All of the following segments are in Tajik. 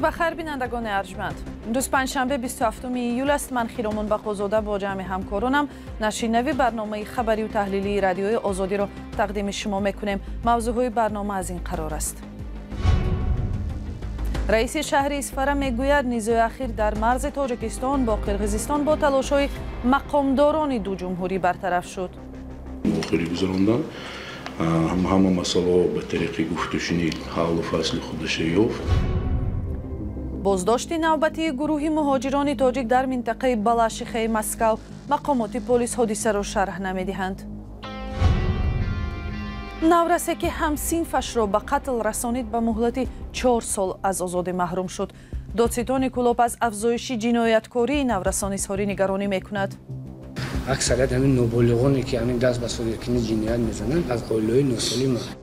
Рӯз ба хайр, бинандагони арҷманд. Имрӯз панҷшанбе, 27 июл аст. Ман Хиромон Бақозода бо ҷамъи ҳамкоронам нашри нави барномаи хабарию таҳлилии Радиои Озодиро тақдими шумо мекунем. Мавзӯъҳои барнома аз ин қарор аст. Раиси шаҳри Исфара мегӯяд, низои ахир дар марзи Тоҷикистон бо Қирғизистон бо талошҳои мақомдорони ду ҷумҳурӣ бартараф шуд. Вохӯрӣ гузарондам. Ҳама масъалаҳо ба тариқи гуфтушунид ҳаллу фасли худаша ёфт. Боздошти навбатии гурӯҳи муҳоҷирони тоҷик дар минтақаи Балашихаи Москав. Мақомоти полис ҳодисаро шарҳ намедиҳанд. Наврасе, ки ҳамсинфашро ба қатл расонид, ба муҳлати 4 сол аз озодӣ маҳрум шуд. Додситони Кӯлоб аз афзоиши ҷинояткории наврасон изҳори нигаронӣ мекунад. Аксарият ҳамин ноболиғоне, ки ҳамин даст ба содиркунии ҷиноят мезананд, аз оилаҳои носолиманд.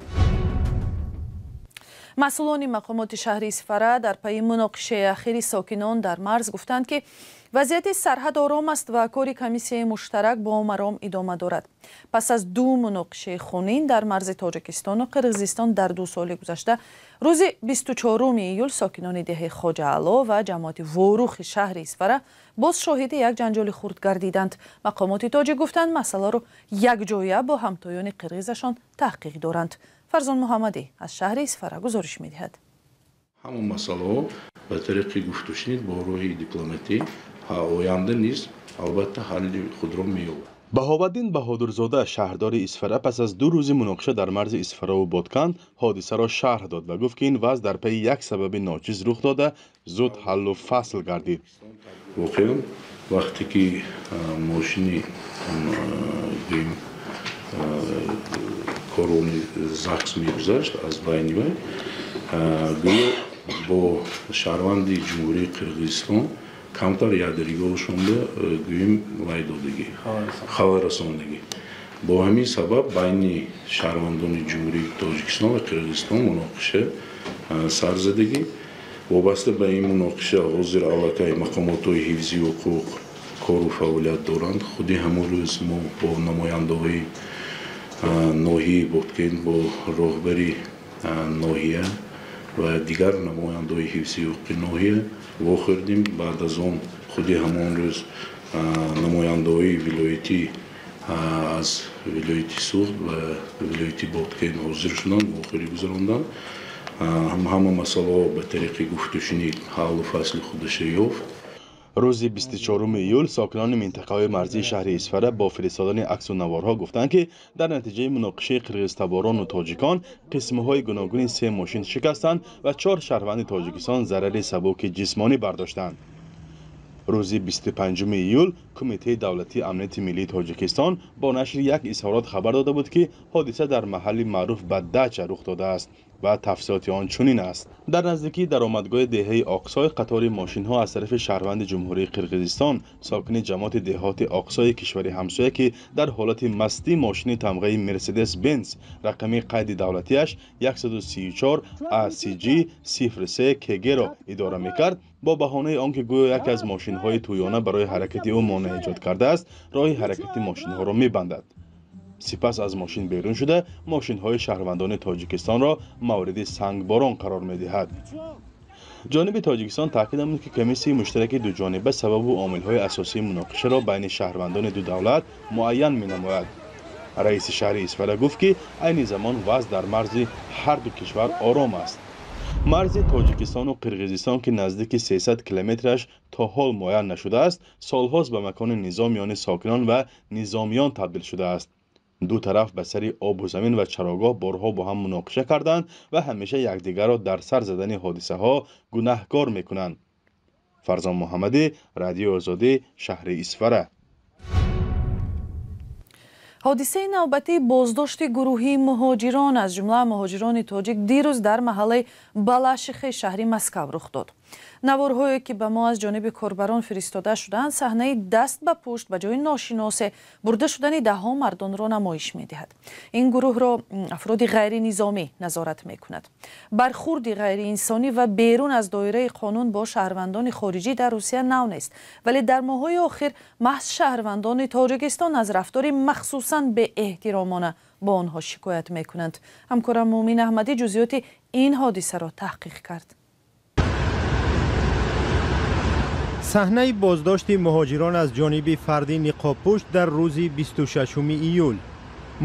Масъулони мақомоти шаҳри Исфара дар пайи муноқишаи ахири сокинон дар марз гуфтанд, ки вазъияти сарҳад ором аст ва кори комиссияи муштарак бо маром идома дорад. Пас аз ду муноқишаи хунин дар марзи Тоҷикистону Қирғизистон дар 2 соли гузашта, рӯзи 24 июл сокинони деҳаи Хоҷаало ва ҷамоати Ворухи шаҳри Исфара боз шоҳиди як ҷанҷоли хурд гардиданд. Мақомоти тоҷик гуфтанд, масъаларо якҷоя бо ҳамтоёни қирғизашон таҳқиқ доранд. Фарзон Муҳаммадӣ аз шаҳри Исфара гузориш медиҳад. Ҳама масъалаҳо ба тариқи гуфтушунид бо роҳи дипломатӣ оянда низ албатта ҳалли худро меёбад. Баҳоваддин Баҳодурзода, шаҳрдори Исфара, пас аз 2 рӯзи муноқиша дар марзи Исфараву Ботканд ҳодисаро шарҳ дод ва гуфт, ки ин вазъ дар пайи як сабаби ночиз рух дода, зуд ҳаллу фасл гардид. Воқеан, вақте ки мошини, гӯем, корвони ЗАГС мегузашт аз байни вай, гӯё бо шаҳрванди Ҷумҳурии Қирғизистон камтар якдигарашонда, гӯем, вай додагӣ, хабаррасондагӣ. Бо ҳамин сабаб байни шаҳрвандони Ҷумҳурии Тоҷикистон ва Қирғизистон муноқиша сар задагӣ. Вобаста ба ин муноқиша ҳозир аллакай мақомотҳои ҳифзи ҳуқуқ кору фаъолият доранд. Худи ҳамон рӯз мо бо намояндаҳои ноҳияи Бодкен, бо роҳбари ноҳия ва дигар намояндаҳои ҳифзи ҳуқуқи ноҳия вохӯрдем. Баъд аз он худи ҳамон рӯз намояндаҳои вилоятӣ аз вилояти Суғд ва вилояти Бодкен ҳозир шуданд, вохӯрӣ гузаронданд. Ҳама масъалаҳо ба тариқи гуфтушунид ҳаллу фасли худаша ёфт. Рӯзи 24 июл сокинони минтақаҳои марзии шаҳри Исфара бо фиристодани аксу наворҳо гуфтанд, ки дар натиҷаи муноқишаи қирғизтаборону тоҷикон қисмҳои гуногуни се мошин шикастанд ва чор шаҳрванди Тоҷикистон зарари сабуки ҷисмонӣ бардоштанд. Рӯзи 25 июл Кумитаи давлатии амнияти миллии Тоҷикистон бо нашри як изҳорот хабар дода буд, ки ҳодиса дар маҳалли маъруф ба Дача рух додааст ва тафсилоти он чунин аст: дар наздикии даромадгоҳи деҳаи Оқсой қатори мошинҳо аз тарафи шаҳрванди Ҷумҳурии Қирғизистон, сокини ҷамоати деҳоти Оқсои кишвари ҳамсоя, ки дар ҳолати мастӣ мошини тамғаи Мерседес Бенз рақами қайди давлатиаш 134 ACG 03 KG-ро идора мекард, бо баҳонаи он ки гӯё яке аз мошинҳои тӯёна барои ҳаракати ӯ монеа эҷод кардааст, роҳи ҳаракати мошинҳоро мебандад, сипас аз мошин берун шуда, мошинҳои шаҳрвандони Тоҷикистонро мавриди сангборон қарор медиҳад. Ҷониби Тоҷикистон таъкид намуд, ки комиссияи муштараки дуҷониба сабабу омилҳои асосии муноқишаро байни шаҳрвандони ду давлат муайян менамояд. Раиси шаҳри Исфара гуфт, ки айни замон вазъ дар марзи ҳар ду кишвар ором аст. Марзи Тоҷикистону Қирғизистон, ки наздики 300 километраш то ҳол муайян нашудааст, солҳост ба макони низоъ миёни сокинон ва низомиён табдил шудааст. Ду тараф ба сари обу замин ва чарогоҳ борҳо бо ҳам муноқиша карданд ва ҳамеша якдигарро дар сар задани ҳодисаҳо гунаҳкор мекунанд. Фарзон Муҳаммадӣ, Радиои Озодӣ, шаҳри Исфара. Ҳодисаи навбатии боздошти гурӯҳии муҳоҷирон, аз ҷумла муҳоҷирони тоҷик, дирӯз дар маҳаллаи Балашихаи шаҳри Москав рух дод. Наворҳое, ки ба мо аз ҷониби корбарон фиристода шудаанд, саҳнаи даст ба пушт ба ҷои ношиносе бурда шудани даҳҳо мардонро намоиш медиҳад. Ин гурӯҳро афроди ғайринизомӣ назорат мекунад. Бархурди ғайриинсонӣ ва берун аз доираи қонун бо шаҳрвандони хориҷӣ дар Русия нав нест, вале дар моҳҳои охир маҳз шаҳрвандони Тоҷикистон аз рафтори махсусан беэҳтиромона бо онҳо шикоят мекунанд. Ҳамкорам Муъмин Аҳмадӣ ҷузъиёти ин ҳодисаро таҳқиқ кард. Саҳнаи боздошти муҳоҷирон аз ҷониби фарди ниқобпӯш дар рӯзи 26 июл.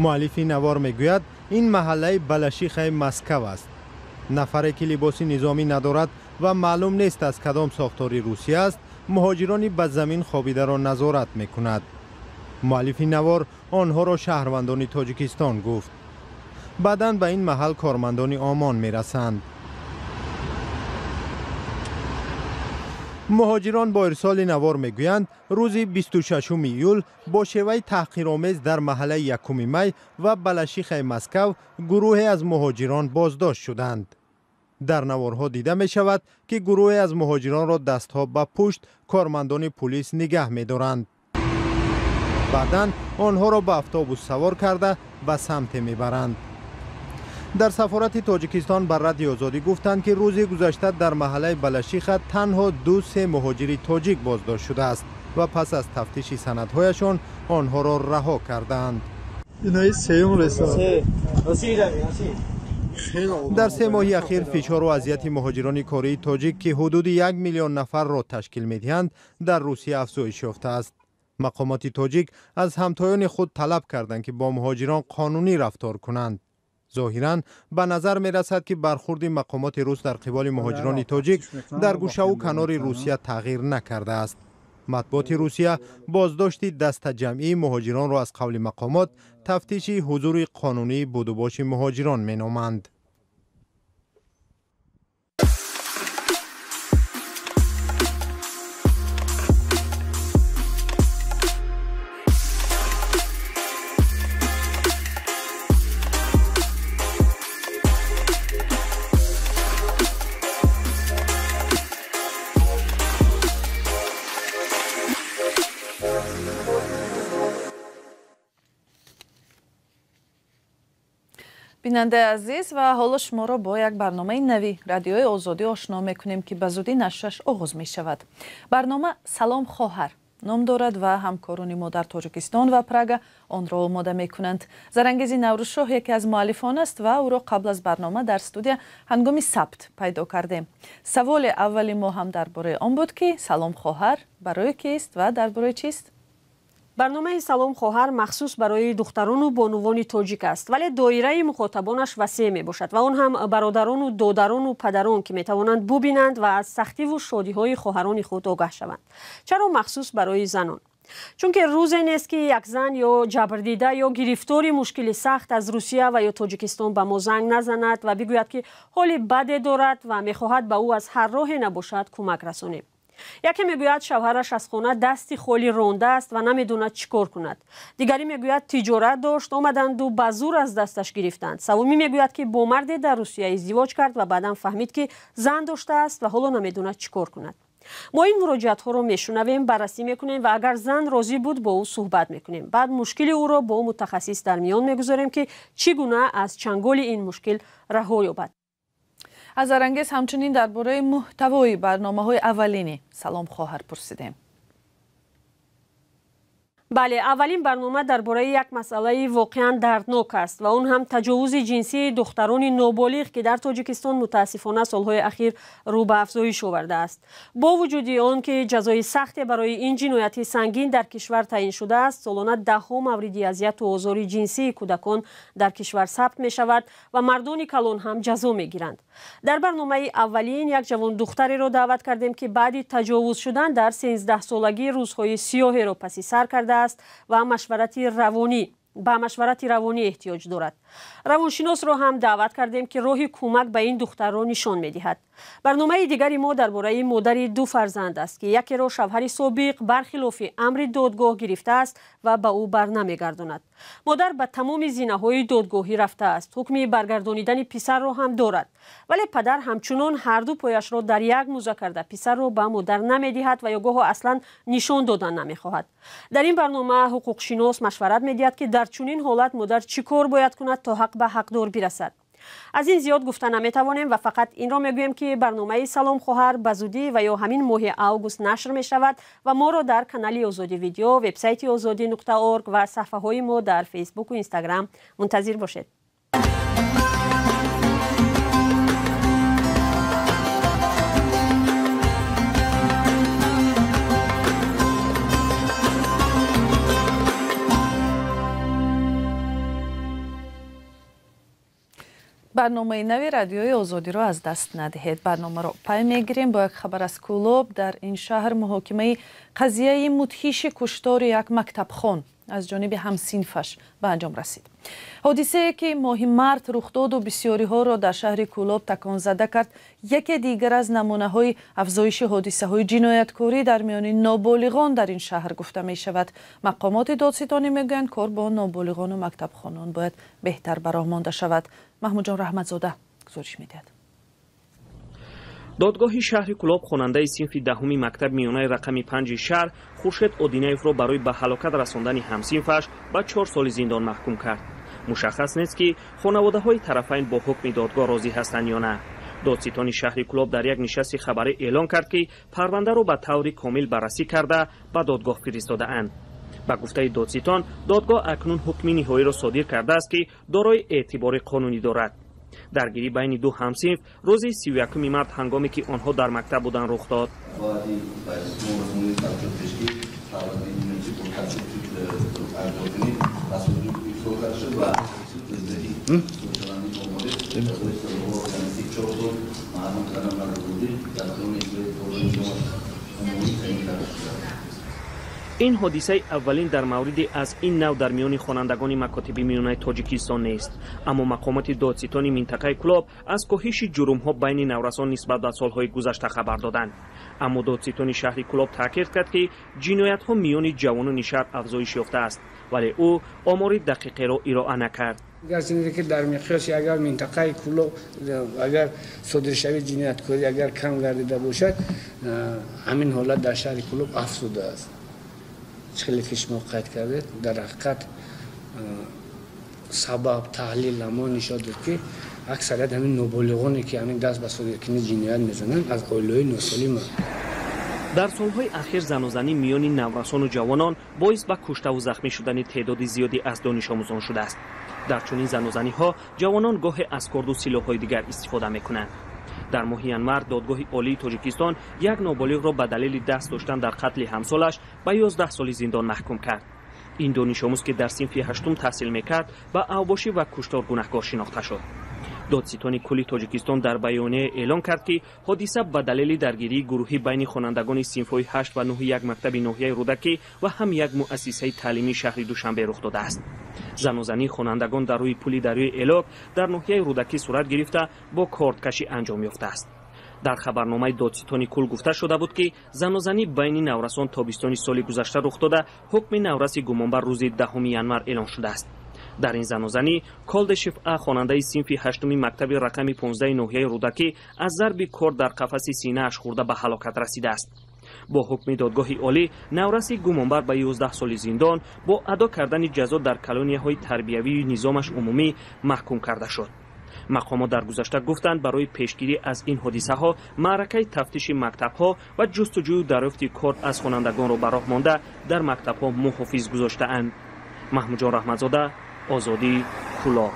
Муаллифи навор мегӯяд, ин маҳаллаи Балашихаи Москав аст. Нафаре ки либоси низомӣ надорад ва маълум нест аз кадом сохтори Русия аст, муҳоҷирони ба замин хобидаро назорат мекунад. Муаллифи навор онҳоро шаҳрвандони Тоҷикистон гуфт. Баъдан ба ин маҳал кормандони ОМОН мерасанд. Муҳоҷирон бо ирсоли навор мегӯянд, рӯзи 26 июл бо шеваи таҳқиромез дар маҳаллаи 1 май ва Балашихаи Москав гурӯҳе аз муҳоҷирон боздошт шуданд. Дар наворҳо дида мешавад, ки гурӯҳе аз муҳоҷиронро дастҳо ба пушт кормандони пулис нигаҳ медоранд. Баъдан онҳоро ба автобус савор карда ба самте мебаранд. Дар сафорати Тоҷикистон ба Радиои Озодӣ гуфтанд, ки рӯзи гузашта дар маҳаллаи Балашиха танҳо 2-3 муҳоҷири тоҷик боздошт шудааст ва пас аз тафтиши санадҳояшон онҳоро раҳо кардаанд. Дар 3 моҳи ахир фишору азияти муҳоҷирони кории тоҷик, ки ҳудуди 1 миллион нафарро ташкил медиҳанд, дар Русия афзоиш ёфтааст. Мақомоти тоҷик аз ҳамтоёни худ талаб карданд, ки бо муҳоҷирон қонунӣ рафтор кунанд. Зоҳиран ба назар мерасад, ки бархурди мақомоти рус дар қиболи муҳоҷирони тоҷик дар гӯшаву канори Русия тағйир накардааст. Матбуоти Русия боздошти дастаҷамъии муҳоҷиронро аз қавли мақомот тафтиши ҳузури қонунии будубоши муҳоҷирон меноманд. Бинандаи азиз, ва ҳоло шуморо бо як барномаи нави Радиои Озодӣ ошно мекунем, ки ба зудӣ нашраш оғоз мешавад. Барнома «Салом хоҳар» ном дорад ва ҳамкорони мо дар Тоҷикистон ва Прага онро омода мекунанд. Зарангези Наврӯзшоҳ яке аз муаллифон аст ва ӯро қабл аз барнома дар студия ҳангоми сабт пайдо кардем. Саволи аввали мо ҳам дар бораи он буд, ки «Салом хоҳар» барои кист ва дар бораи чист? Барномаи «Салом хоҳар» махсус барои духтарону бонувони тоҷик аст, вале доираи мухотабонаш васеъ мебошад ва он ҳам бародарону додарону падарон, ки метавонанд бубинанд ва аз сахтиву шодиҳои хоҳарони худ огаҳ шаванд. Чаро махсус барои занон? Чунки рӯзе нест, ки як зан ё ҷабрдида ё гирифтори мушкили сахт аз Русия ва ё Тоҷикистон ба мо занг назанад ва бигӯяд, ки ҳоли баде дорад ва мехоҳад ба ӯ аз ҳар роҳе набошад кӯмак расонем. Яке мегӯяд, шавҳараш аз хона дасти холӣ рондааст ва намедонад чӣ кор кунад. Дигарӣ мегӯяд, тиҷорат дошт, омаданду ба зур аз дасташ гирифтанд. Севумӣ мегӯяд, ки бо марде дар Русия издивоҷ кард ва баъдан фаҳмид, ки зан доштааст ва ҳоло намедонад чӣ кор кунад. Мо ин муроҷиатҳоро мешунавем, баррасӣ мекунем ва агар зан розӣ буд, бо ӯ суҳбат мекунем. Баъд мушкили ӯро бо мутахассис дар миён мегузорем, ки чӣ гуна аз чанголи ин мушкил раҳо ёбад. Аз Зарангез ҳамчунин дар бораи муҳтавои барномаҳои аввалини «Салом хоҳар» пурсидем. Бале, аввалин барнома дар бораи як масъалаи воқеан дарднок аст ва он ҳам таҷовузи ҷинсии духтарони ноболиғ, ки дар Тоҷикистон мутаассифона солҳои ахир рӯ ба афзоиш овардааст. Бо вуҷуди он ки ҷазои сахте барои ин ҷинояти сангин дар кишвар таъин шудааст, солона даҳҳо мавриди азияту озори ҷинсии кӯдакон дар кишвар сабт мешавад ва мардони калон ҳам ҷазо мегиранд. Дар барномаи аввалин як ҷавон духтареро даъват кардем, ки баъди таҷовуз шудан дар 13солагӣ рӯзҳои сиёҳеро паси сар кардааст ва ба машварати равонӣ эҳтиёҷ дорад. Равоншиносро ҳам даъват кардем, ки роҳи кӯмак ба ин духтарро нишон медиҳад. Барномаи дигари мо дар бораи модари ду фарзанд аст, ки якеро шавҳари собиқ бархилофи амри додгоҳ гирифтааст ва ба ӯ барнамегардонад. Модар ба тамоми зинаҳои додгоҳӣ рафтааст, ҳукми баргардонидани писарро ҳам дорад, вале падар ҳамчунон ҳарду пояшро дар як мӯза карда писарро ба модар намедиҳад ва ё гоҳо аслан нишон додан намехоҳад. Дар ин барнома ҳуқуқшинос машварат медиҳад, ки дар чунин ҳолат модар чӣ кор бояд кунад то ҳақ ба ҳақдор бирасад. Аз ин зиёд гуфта наметавонем ва фақат инро мегӯем, ки барномаи «Салом хоҳар» ба зудӣ ва ё ҳамин моҳи август нашр мешавад ва моро дар канали Озодӣ видео, вебсайти озодӣ.орг ва саҳфаҳои мо дар Фейсбуку Инстаграм мунтазир бошед. Барномаи нави Радиои Озодиро аз даст надиҳед. Барномаро пай мегирем бо як хабар аз Кӯлоб. Дар ин шаҳр муҳокимаи қазияи мудҳиши куштори як мактабхон аз ҷониби ҳамсинфаш ба анҷом расид. Ҳодисае ки моҳи март рух доду бисёриҳоро дар шаҳри Кӯлоб таконзада кард, яке дигар аз намунаҳои афзоиши ҳодисаҳои ҷинояткорӣ дар миёни ноболиғон дар ин шаҳр гуфта мешавад. Мақомоти додситонӣ мегӯянд, кор бо ноболиғону мактабхонон бояд беҳтар ба роҳ монда шавад. Маҳмудҷон Раҳматзода гузориш медиҳад. Додгоҳи шаҳри Кӯлоб хонандаи синфи 10-уми мактаби миёнаи рақами 5 шаҳр Хуршед Одинаевро барои ба ҳалокат расондани ҳамсинфаш ба 4 соли зиндон маҳкум кард. Мушаххас нест, ки хонаводаҳои тарафайн бо ҳукми додгоҳ розӣ ҳастанд ё на. Додситони шаҳри Кӯлоб дар як нишасти хабарӣ эълон кард, ки парвандаро ба таври комил баррасӣ карда ба додгоҳ фиристодаанд. Ба гуфтаи додситон, додгоҳ акнун ҳукми ниҳоиро содир кардааст, ки дорои эътибори қонунӣ дорад. Даргирӣ байни ду ҳамсинф рӯзи 31 март, ҳангоме ки онҳо дар мактаб буданд, рух дод. Ин ҳодисаи аввалин дар мавриди аз ин нав дар миёни хонандагони макотиби миёнаи Тоҷикистон нест. Аммо мақомоти додситони минтақаи Кӯлоб аз коҳиши ҷурмҳо байни наврасон нисбат ба солҳои гузашта хабар доданд. Аммо додситони шаҳри Кӯлоб таъкид кард, ки ҷиноятҳо миёни ҷавонони шаҳр афзоиш ёфтааст, вале ӯ омори дақиқеро ироа накард. Гарчанде ки дар миқёси агар минтақаи Кӯлоб агар содиршавии ҷинояткорӣ агар кам гардида бошад, ҳамин ҳолат дар шаҳри Кӯлоб афзудааст. Хеле ки шумо қайд кардед, дар ҳақиқат сабаб таҳлил ҳамон нишон дод, ки аксарият ҳамин ноболиғоне ки ҳамин даст ба содиркунии ҷиноят мезананд, аз оилаҳои носолиманд. Дар солҳои ахир занозанӣ миёни наврасону ҷавонон боис ба куштаву захмӣ шудани теъдоди зиёде аз донишомӯзон шудааст. Дар чунин занозаниҳо ҷавонон гоҳе аз корду силоҳҳои дигар истифода мекунанд. Дар моҳи январ Додгоҳи Олии Тоҷикистон як ноболиғро ба далели даст доштан дар қатли ҳамсолаш ба 11 соли зиндон маҳкум кард. Ин донишомӯз, ки дар синфи 8-ум таҳсил мекард, ба авбошӣ ва куштор гунаҳкор шинохта шуд. Додситони кулли Тоҷикистон дар баёния эълон кард, ки ҳодиса ба далели даргирии гурӯҳӣ байни хонандагони синфҳои 8 ва 9 як мактаби ноҳияи Рӯдакӣ ва ҳам як муассисаи таълимии шаҳри Душанбе рух додааст. Занозании хонандагон дар рӯи пули дарёи Элок дар ноҳияи Рӯдакӣ сурат гирифта, бо кордкашӣ анҷом ёфтааст. Дар хабарномаи додситони кул гуфта шуда буд, ки занозанӣ байни наврасон тобистони соли гузашта рух дода, ҳукми навраси гумонбар рӯзи 10 январ эълон шудааст. Дар ин занозанӣ Колдешев А, хонандаи синфи 8-уми мактаби рақами 15 ноҳияи Рӯдакӣ, аз зарби кор дар қафаси синааш хӯрда ба ҳалокат расидааст. Бо ҳукми додгоҳи олӣ навраси гумонбар ба 11 соли зиндон бо адо кардани ҷазо дар колонияҳои тарбиявии низомаш умумӣ маҳкум карда шуд. Мақомот дар гузашта гуфтанд, барои пешгирӣ аз ин ҳодисаҳо маъракаи тафтиши мактабҳо ва ҷустуҷӯю дарёфти кор аз хонандагонро ба роҳ монда, дар мактабҳо муҳофиз гузоштаанд. Маҳмудҷон Раҳматзода, Озодӣ, Кӯлоб.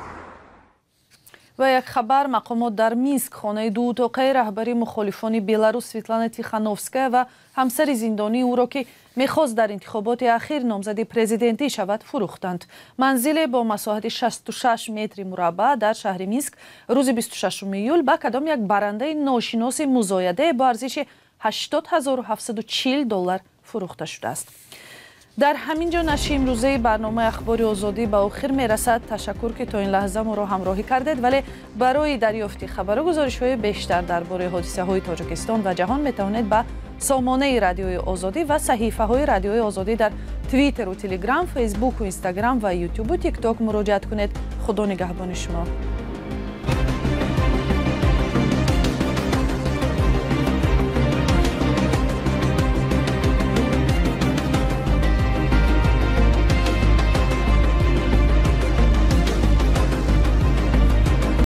Ва як хабар: мақомот дар Минск хонаи дуутоқаи раҳбари мухолифони Беларус Светлана Тихановская ва ҳамсари зиндонии ӯро, ки мехост дар интихоботи ахир номзади президентӣ шавад, фурӯхтанд. Манзиле бо масоҳати 66 метри мураббаъ дар шаҳри Минск рӯзи 26 июл ба кадом як барандаи ношиноси музоядае бо арзиши 80 740 доллар фурӯхта шудааст. Дар ҳамин ҷо нашри имрӯзаи барномаи Ахбори Озодӣ ба охир мерасад. Ташаккур, ки то ин лаҳза моро ҳамроҳӣ кардед, вале барои дарёфти хабару гузоришҳои бештар дар бораи ҳодисаҳои Тоҷикистон ва ҷаҳон метавонед ба сомонаи Радиои Озодӣ ва саҳифаҳои Радиои Озодӣ дар Твиттеру Телеграм, Фейсбуку Инстаграм ва Ютубу Тикток муроҷиат кунед. Худо нигаҳбони шумо.